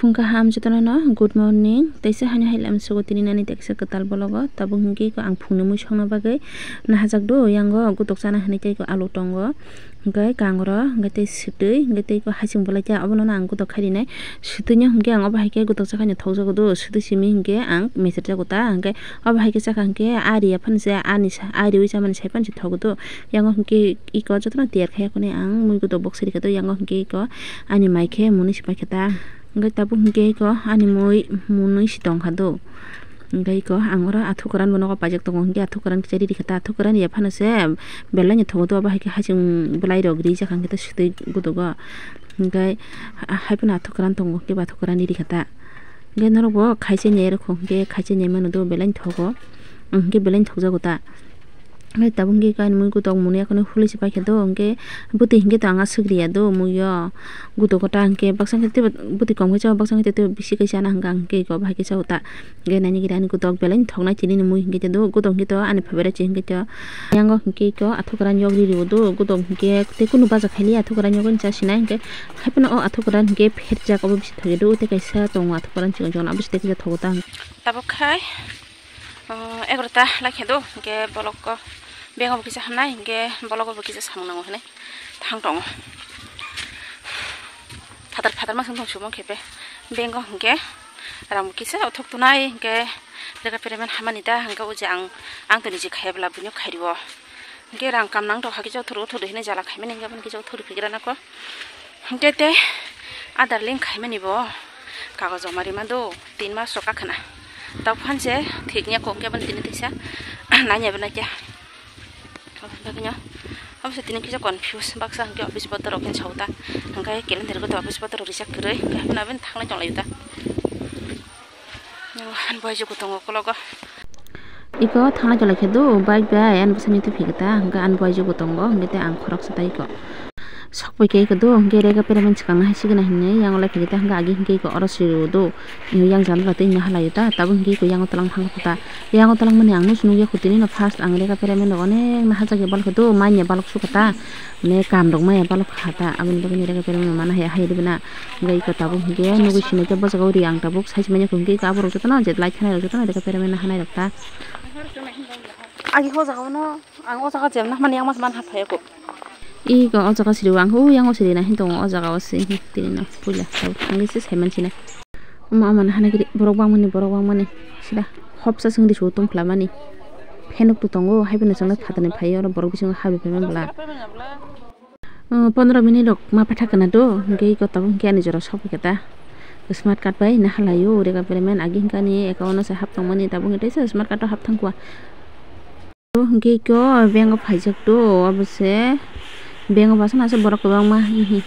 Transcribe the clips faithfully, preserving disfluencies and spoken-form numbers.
Wngkha ham jotono no good morning, teisa haino hai lam sugo tini nani teksa kwtal bologo. Tabuk hwnkhe ko ang phungni mui songna bagwi nahajak do, yango gutok chana hinwi tei ko alu tongo, hwnkhe kangrok, hwnkhe tei swtwi, hwnkhe tei ko hasing bwlai khe abono no ang gutok khai rinai. Swtwino hwnkhe ang obo hai khe gutok chakhaino thokjago do, swtwi simi hwnkhe ang meser jago ta, hwnkhe obo hai khe chakha hwnkhe ari aphano se ani sa-, ari wi chamani sai phano se thogo do. Yango hwnkhe iko jotono tiyar khai ya khwnwi ang mui gutok bok siri khe do, yango hwnkhe iko ani mai khe mwnwi se pai khe ta. Hwnkhe tabuk hwnkhe iko ani mui mwnwi se tong kha do. Hwnkhe iko ang oro athukaran bo nogo paijak tongo, hwnkhe athukaran kisa riri kha ta, athukaran ya phano se belai no thogo do, abo hai khe hasing bwlai rok rijak hwnkhe ta swtwi gudogo. Hwnkhe hai phano athukaran tongo, hwnkhe bo athukaran riri kha ta. Hwnkhe norok bo khaisa nyai rokho, hwnkhe khaisa nyai mano do belai no thogo. Hwnkhe belai no thokjago ta. Hwnkhe tabuk hwnkhe ani mui gutok mwnwi akheno huli se paikha do, hwnkhe bwtwi hwnkhe to ang aswk riya do muiyo. Gutok kota hwnkhe baksa hwnkhe teibo bwtwi kom khe chao, baksa hwnkhe teibo bisi khe chana hwnkha, hwnkhe iko bahai khe chao ta. Hwnkhe nainwi giri ani gutok belai no thoknai tini ni mui hwnkhe do, gutok hwnkhe to ani favorite se hwnkhe to. Yango hwnkhe iko athukaran yok riri o do, gutok hwnkhe tei kunu baja khailiya, athukaran yok wngcha sinai hwnkhe. Haiphano o athukaran hwnkhe pherjak obo bisi thokya do, tei kaisa tongo athukaran chikon chikon abo se tei kisa thogo ta. Tabuk khai. Oh, egarota lai khe do, hwnkhe bolok o bag o bo kisa hamnai, hwnkhe bolok o bo kisa samung nango hinwi thang tongo. Phatar phatar ma song tong subung khe be bag o hwnkhe rang bo kisa othok tonai, hwnkhe rega peremen hamani da, hwnkhe o je ang, ang to niji khaiya bwla buino khai rio. Hwnkhe rang kam nang tong hakhe jothor othor hinwi jala khaimani, hwnkhe aboni kisa othor riphigra nako. Hwnkhe tei Aadhaar link khaimani bo kagoz joma rima do, tin mas rok kakhwna. Tok phan se thik ya kok khe boni tini teisa nanya bwna khe. Aboni bagwino abo se tini kisa confuse baksa hwnkhe office botor rok khe sao ta. Hwnkhe calendar bo office botor rok rijak kwrwi, hwnkhe aboni thanglai tonglaio ta. Ani buaijukbo tongo ukologo. Iko thanglai tonglaikhe do bike bai ani bwsakni twi phikhe ta, hwnkhe ani buaijukbo tongo, hwnkhe tei ang khoroksa tai iko. Sokphaikhe iko do, hwnkhe rega peremen swkang hai sigwna hinwi yango lai phikhe ta, hwnkhe agi hwnkhe iko oro siri o do, yang jandala twi wngya halaio ta, tabuk hwnkhe iko yango twlang thangkha ta, yango twlangmani ang nusu nukya kho, tinino first ang rega peremen rok onek no hajak ya balkhe do, manya balok sukha ta. Ne kam rok maya balok kha ta, aboni bagwi ni rega peremen mana haya hai rwna. Hwnkhe iko tabuk hwnkhe nugui sinai khe bwskango ri ang tabuk sai se manya hwnkhe iko aborok jotono je light thanai rok jotono rega peremen hanai rok ta. Agi o jaga o no ang o jaga jem na mani ang mas man ha phai ko. Iko o jaga siri ang hu yang o siri na hin tongo o jaga o se tini no puila tabuk thangwi se sai man sinai. Omo amani hanai kiri borok bangmani, borok bangmani sida hopsa songri so tong khwlamani. Phenuk tu tongo, hai phano chwngno phatani phai oro borok bisingo habwi phaimani bwla. Pondro minute rok ma paithak kana do, hwnkhe iko tabuk hwnkhe ani jora sokphaikha ta. Smart card bai nahalaio, rega peremen agi hwnkhe ani account o se hap tongmani, tabuk hwnkhe teisa smart card o hap thangkha. Hwnkhe iko bank o phaijak do, abo se bank o bwskango borok kwbangma hihi,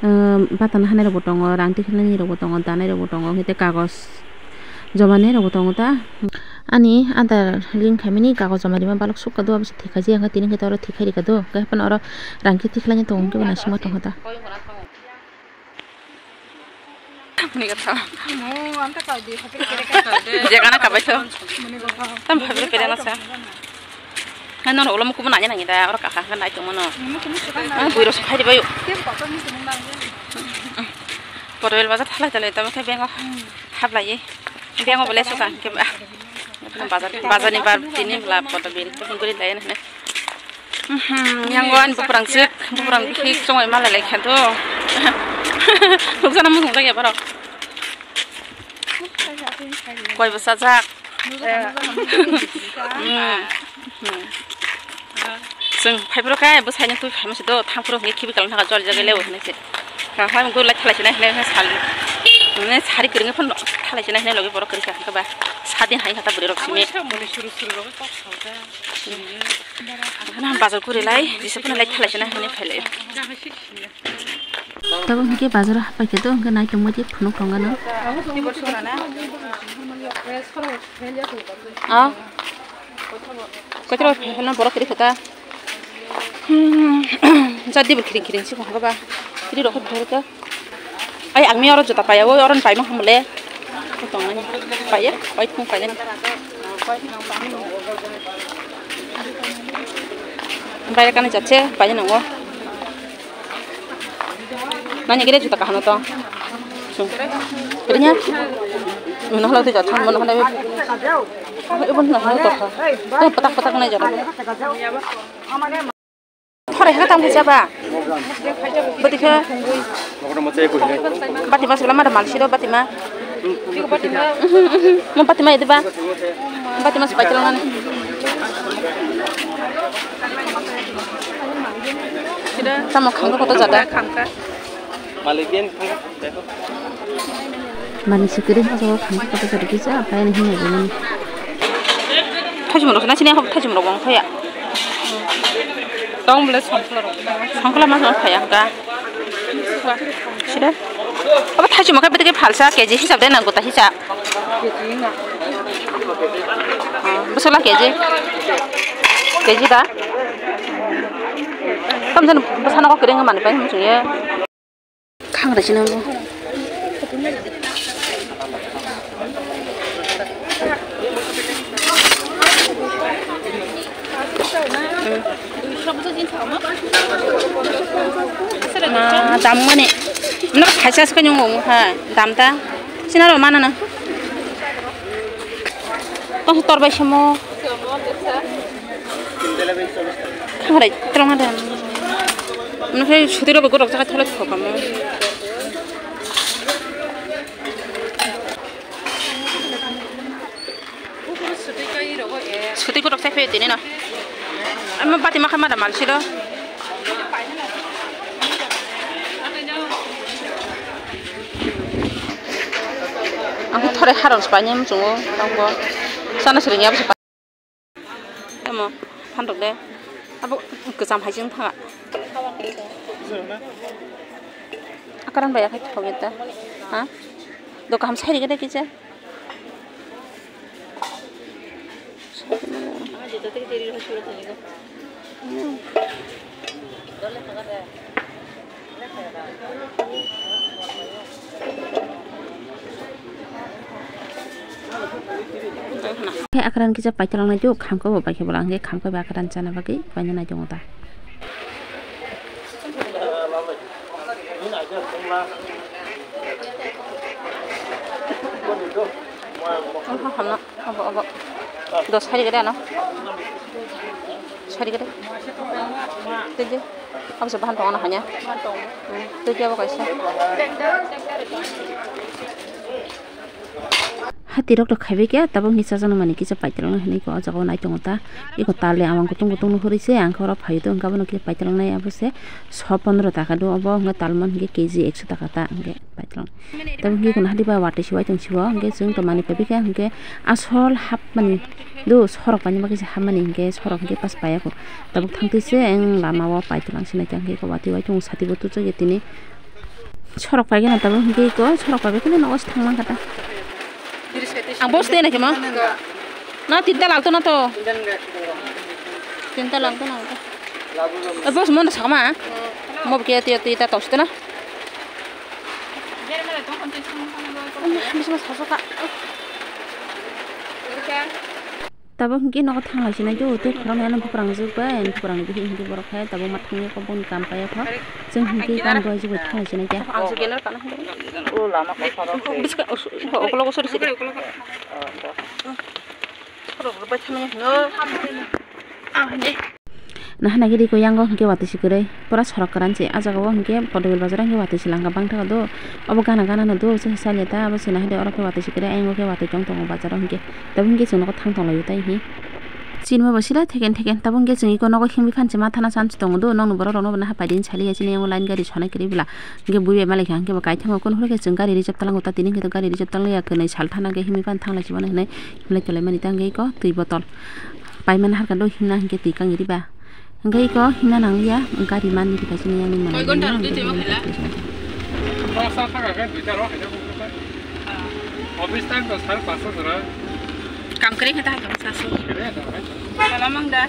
ah, bata naharnai rokbo tongo, rang tikhlainai rokbo tongo, danai rokbo tongo, hwnkhe tei kagoj joma nai rokbo tongo ta. Ani Aadhaar link khaimani kagoj joma rima balok sukha do, abo se thik khaijak, hwnkhe tini hwnkhe oro thik khai rikha do, hwnkhe haphano oro rang khe tikhlainai tongo, hwnkhe bo naisingma tongkha ta. Muni gotha. Mo, anta kau di, hapir kere kere. Jekana kabai tho. Muni gotha. Tam hapir kere na sa. Hai nono ulo mukumu nanya nanya da, oro kaka kan nai tongmano. Mukumu suka na. Ah, buiro sukhai di bayo. Tim kotor mukumu nanya. Porobel bazar thalai thalai, tamo khe bengo hablai ye. Bengo bole suka ke ba. Bazar, bazar ni bar tini bla porobel, tini guri lai na. Mhm, yang wan buprang sik, buprang bihik chongoi malai lai kha do. Nukjana mung jagya borok. Koi bwsajak. Hmm. Hmm. Chwng phaiphuru khe bwsaino twi phaima se do, thangphuru hwnwi khibi kalon thangkha jol jagwi lewi hwnwi se. Kaham gurlai thalai sinai hinwi sal. Hwnwi sari kwrwngwi phano thalai sinai hinwi logi borok kwrwi kha hwnkhe ba. Sadin hai kha ta bwrwi rok simi. Hwnwi bazar kwrwi lai, jisa phano lai thalai sinai hinwi phailai. Tabuk hwnkhe bazaro hapai khe do, hwnkhe naitongma tei phunuk tongo no. Ah. Koitro phela borok kiri kota. Hmm, jadi berkiring-kiring sih kok ba. Jadi rokok phela to. Ai, ang mi oro jota paya, oi, oro paima hamle. Tong nani. Paya, oi, thung paya ni. Bayar kana jache, paya nango. Nani kire jota kahano to. Rinya. Mano hala tei jathan mano hala. Ibon na hala tokha. Tei patak patak nai jara. Thore ha tam khaisa ba. Bati kha. Bati mas bela mada mal siro bati ma. Mo bati ma idiba. Bati mas pai tolong nani. Tamo khangka koto jada. Malik din. Mani sikiri hajo khangka koto jada kisa apa ini hina gini. Thajim rok na sini hok thajim rok wng khaya. Tong bole songkla rok. Songkla mas no khaya ka. Sida. Abo thajim kha bete ke phalsa K G hisab de nang gota hisab. Bwswla K G. K G da. Tam jan bwsano kok kering mani pai hum sungye. Khang rai sino. Ma dam mani. Nang khaisa se kanyang mo ha dam ta. Sinaro mana na. Tong tor bai samo. Khangrai tongma de. Nokhe sutiro bo gorok jaga tholai thokamo. Sutwi gorok sai phai tini no. Ama bati ma khamada mal silo. Ang thore harang spanyam chungo tangbo. Sana sering ya. Tamo, phan rok de. Abo kwcham hai chwng tha. Akaran bai akhai thok ta. Ha? Do kaham sai rige de kisa. Khe akran kisa paithalang nai tuk, khamkha bo paikhe bola hwnkhe khamkha bai akran chana bagwi paina nai tongo ta. Oho, hamno. Obo, obo. Dos hari gede ano. Sari gede. Tiji. Abo se bahan tongo na hanya. Hmm, tiji abo kaisa. Hati rok to khaibai khe tabuk ni chajaknai mani kisa paithalang hinwi ko o jaga o nai tongo ta. Eko tal le awang kutung kutung no hurui se ang khe oro phai o tong khe abono kisa paithalang nai abo se so pondro taka do obo hwnkhe talmon hwnkhe K G ekso taka ta hwnkhe paithalang. Tabuk hwnkhe kono hati ba watwi se uaitong sio, hwnkhe chwng tongmani phaikha, hwnkhe asol hapmani do, sorok painani bagwi se hapmani, hwnkhe sorok hwnkhe pas paiya kho. Tabuk thangtwi se ang lama o paithalang se naikha, hwnkhe watwi uaitong sati bo tuchuk ya tini. Sorok paigwna tabuk hwnkhe eko sorok paibai kheno nogo se thang mankha ta. Ang boss twi naikhe ma. Na tinta lagto na to. Tinta lagto na to. Eh, boss, mo no sakma. Mo bokhe twi twi ta tongsi to na. Bisma sasoka. Tabuk hwnkhe nogo thang lai sinai do, tei khorang nai ano bukrang jwk bai, bukrang bihi hwnkhe borok hai tabuk ma thangwi koboni kam paiya kho. Chwng hwnkhe kam rwui jwk bai thang lai sinai khe. Ang jwk gena kana hwnkhe. O lama kosaro. Biska, o, o, okologo sori sori. Sorok rwbai thangmani hwno. Ang hwnkhe. Nahana giri ko yango hwnkhe watwi se kwrwi. Pura sorok kwran se. Ah jaga o hwnkhe Podogel bazar o hwnkhe watwi se langka bangtha do. Obo gana gana no do se salya ta abo se nahade oro khe watwi se kwrwi. Ayang o khe watwi tong tongo bazar o hwnkhe. Tabuk hwnkhe chwng nogo thang tong laio tai hi. Chini ma bo sida theken theken. Tabuk hwnkhe chwng iko nogo himwi phan se ma thana chan se tongo do. Nokni borok rok no bo naha paidin saliya chini yango line gari sonai kwrwi bwla. Hwnkhe bui bai malik kha hwnkhe bo kaithango kunu hwnkhe chwng gari reserve talangw ta tini hwnkhe to gari reserve talangya kwnwi sal thana hwnkhe himwi phan thang lai se mano hinwi himlai tonglaimani ta hwnkhe iko twi botol. Paimani harkar do himna hwnkhe twi kangwi riba. Hwnkhe iko himna nangliya, gari manwi rwkha chini yang nung manwi. Koi ghonta rwdi twi bo khaila? Office time to sare panchta jora. Kam kwrwi khe ta hai tong sasu. Salamang da.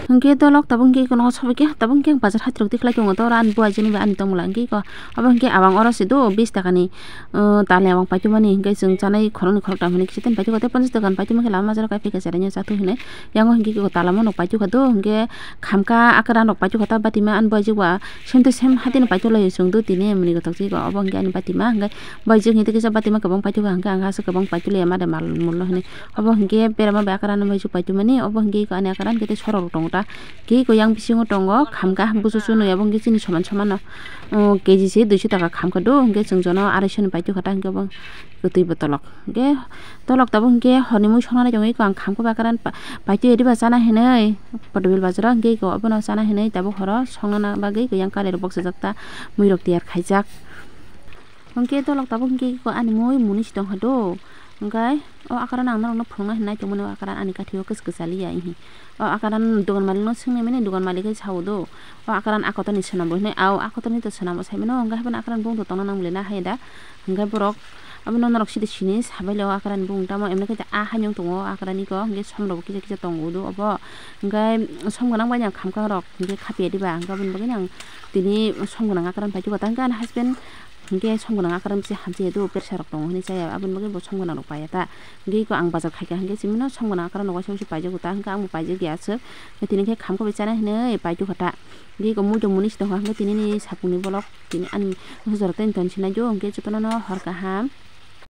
Hwnkhe dolok tabuk hwnkhe eko nogo sobaikhe, tabuk hwnkhe ang bazar hatrok tikhlai tongo, toro ani buaijani bai ani tongmwla hwnkhe eko. Obo hwnkhe abang oro se do bis takani, uh, tali abang paitwmani hwnkhe chwng chanai khoroknwi khoroktham hinwi kisa tei paitwkha tei ponchash taka ni paitwma khe lama majra kaiphai khe charaino chathok hinwi. Yango hwnkhe eko talama no paitwkha do hwnkhe khamkha akran rok paitwkha ta batima ani buaijak ba sem tei sem hatino paitwk laio chwng do tini mwnwi gothok se eko. Obo hwnkhe ani batima hwnkhe buaijak hwnkhe kisa batima kwbang paitwkha hwnkhe ang aswk kwbang paitwlaiya mare mal mulno hinwi. Obo hwnkhe berama bai akran no bai paitwmani, obo hwnkhe eko ani akran khe tei sorok rok tongo ta. Khe eko yang bisingo tongo khamkha busu chunui, abo hwnkhe chini soman soman no, o, K G se duiso taka khamkha do, hwnkhe chwng jono araisoni paitwkha ta, hwnkhe obo kwtwi botolok. Hwnkhe tolok tabuk hwnkhe horni mui songna nai tongo, eko ang khamkha bai akran pa-, paitwi riba chana hinwi, Podobil bazaro hwnkhe eko obono chana hinwi tabuk horo songna bagwi eko yang kari rok boksajak ta, mui rok tiyar khaijak. Hwnkhe tolok tabuk hwnkhe eko ani mui muni si tongkha do. Hwnkhe o akran ang norokno phunukna hinwi naitongmani, o akran ani kathi o kwchwk kwchaliya ihi. O akran dogan malikno swngnaimani, dogan malik khe sao do. O akran a kotorni swnambo hinwi, a o a kotorni to swnambo saimano, hwnkhe haphano akran bung to tongna nang bwlai na hai da. Hwnkhe borok abono norok sidi sini sabaile o akran bung tamo emno khe a haino tongo o akran iko, hwnkhe som rok kisa kisa tongo do obo. Hwnkhe som gwnang bai no khamkha rok hwnkhe khapiya diba, hwnkhe aboni bagwi no ang tini som gwnang akran paitwkha ta, hwnkhe ani husband hwnkhe som gwnang akran se hamjakya do, pressure rok tongo hinwi chaya, aboni bagwi bo som gwnang rok paiya ta. Hwnkhe eko ang bazar khaikha hwnkhe chimino som gwnang akran rok waisa waisa paijago ta, hwnkhe ang bo paijakya aswk. Tini khe khamkha bai chana hinwi paitwkha ta. Hwnkhe eko muitu muni si tongkha, hwnkhe tini ni sapungni bolok tini ani bwsajorok tei toni sinai do, hwnkhe jotono no hor kaham.